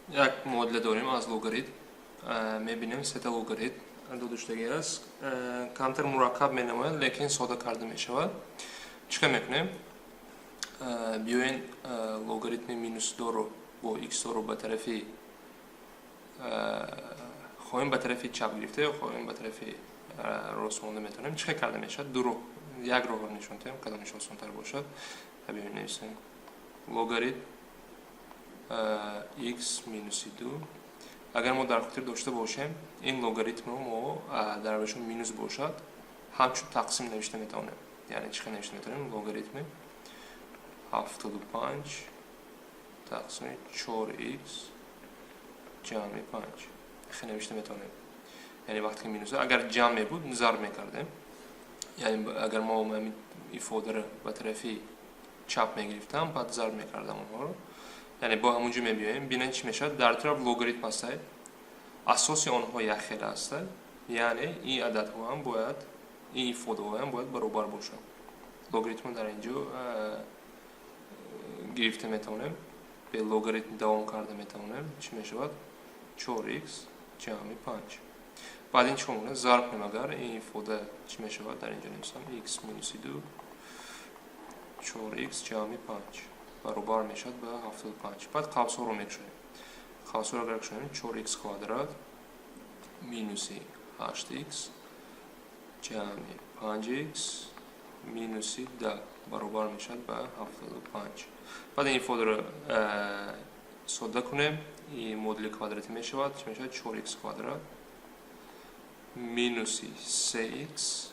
Як муодила дорем аз логаритм. Мебинем, сета логаритм дода аст. Камтар мураккаб менамояд, лекин сода карда мешавад. Чӣ кор мекунем? Биёен, логаритми минус доро бо икс доро ба тарафи хоҳем, ба тарафи чап гирифта ё хоҳем, ба тарафи рост монда метавонем. Чӣ кор карда мешавад? Ду роҳ, як роҳро нишон диҳем, кадомаш осонтар бошад. Биёен, нависем логаритм x минуси ду. Агар мо дар хотир дошта бошем, ин логаритмро мо дар равишон минус бошад, ҳамчун тақсим навишта метавонем. Яъне чӣ хел навишта метавонем? Логаритми 75 тақсими 4x ҷамъи 5 хел навишта метавонем. Яъне вақте ки минус, агар ҷамъ мебуд, зарб мекардем. Яъне агар мо ҳамин ифодаро ба тарафи чап мегирифтам, баъд зарб мекардам онҳоро. Яъне бо ҳамун ҷо мебиёем, бинед, чӣ мешавад. Дар тараф логаритм ҳастай, асоси онҳо якхела ҳастай, яъне ин ададҳо ҳам бояд, ин ифодаҳоям бояд баробар бошанд. Логаритмро дар ин ҷо гирифта метавонем, бе логаритм давом карда метавонем. Чӣ мешавад? 4x ҷамъи 5. Баъд ин чӣ кор мекунем? Зарб кунем. Агар ин ифода чӣ мешавад? Дар ин ҷо нависам x минуси 2 4x ҷамъи 5 баробар мешавад ба 75. Баъд қавсҳоро мекушоем. Қавсҳоро агар кушоем, 4x квадрат минуси 8x ҷамъи 5x минуси 10 баробар мешавад ба 75. Баъд ин ифодаро содда кунем, ин модули квадратӣ мешавад. Чӣ мешавад? 4x квадрат минуси 3x,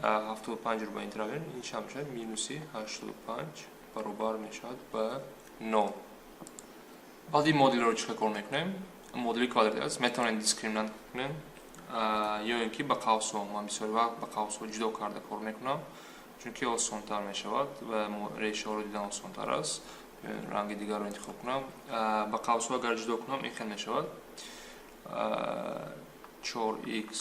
75-ро ба ин тараф, ин чанд мешавад? Минуси 85 баробар мешавад ба 0. Баъд ин модулро чӣ кор мекунем? Модули квадратӣ аст, метавонем дискриминант кунем ё ин ки ба қавсҳо. Ман бисёри вақт ба қавсҳо ҷудо карда кор мекунам, чунки осонтар мешавад ва решаҳоро дидан осонтар аст. Ранги дигарро интихоб кунам. Ба қавсҳо агар ҷудо кунам, ин хел мешавад: 4x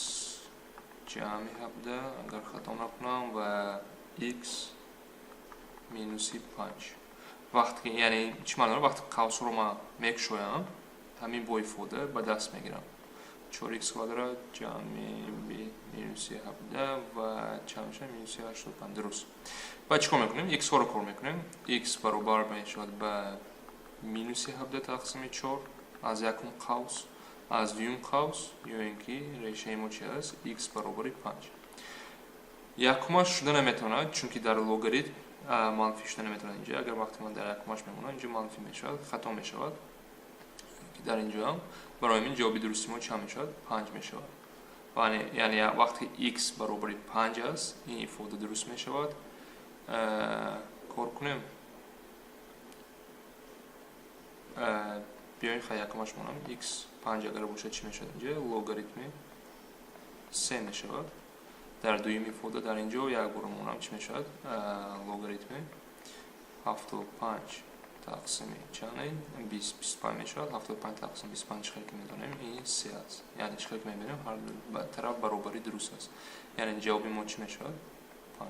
ҷамъи 17, агар хато накунам, ва x минуси 5. Вақте, яъне чӣ маъно дорад? Вақте қавсҳоро ман мекушоям, ҳамин бо ифода ба даст мегирам: 4x квадрат ҷамъи минуси 17 ва чанд мешавад? Минуси 85. Дуруст. Баъд чӣ кор мекунем? X-ҳоро кор мекунем. X баробар мешавад ба минуси 17 тақсими 4 аз якум қавс, аз дуюм қавс, ё ин ки решаи мо чи аст? X баробари 5. Якумаш шуда наметавонад, чунки дар логаритм манфӣ шуда наметавонад. Инҷа агар вақте ман дар якумаш мемонам, инҷо манфӣ мешавад, хато мешавад ки дар инҷо ҳам. Барои ҳамин ҷавоби дурусти мо чанд мешавад? 5 мешавад. Яъне вақте x баробари 5 аст, ин ифода дуруст мешавад. Кор кунем. Биёем, хай, якумаш монам. X 5 агар бошад, чӣ мешавад инҷа? Логаритми 3 мешавад. Дар дуюм ифода дар инҷо як бора монам, чӣ мешавад? Логаритми 75 тақсими чанд? 25 мешавад. 75 тақсими 25, чӣ хел ки медонем, ин 3 аст. Яъне чӣ хел ки мебинем, ҳар тараф баробари дуруст аст. Яъне ҷавоби мо чӣ мешавад? 5.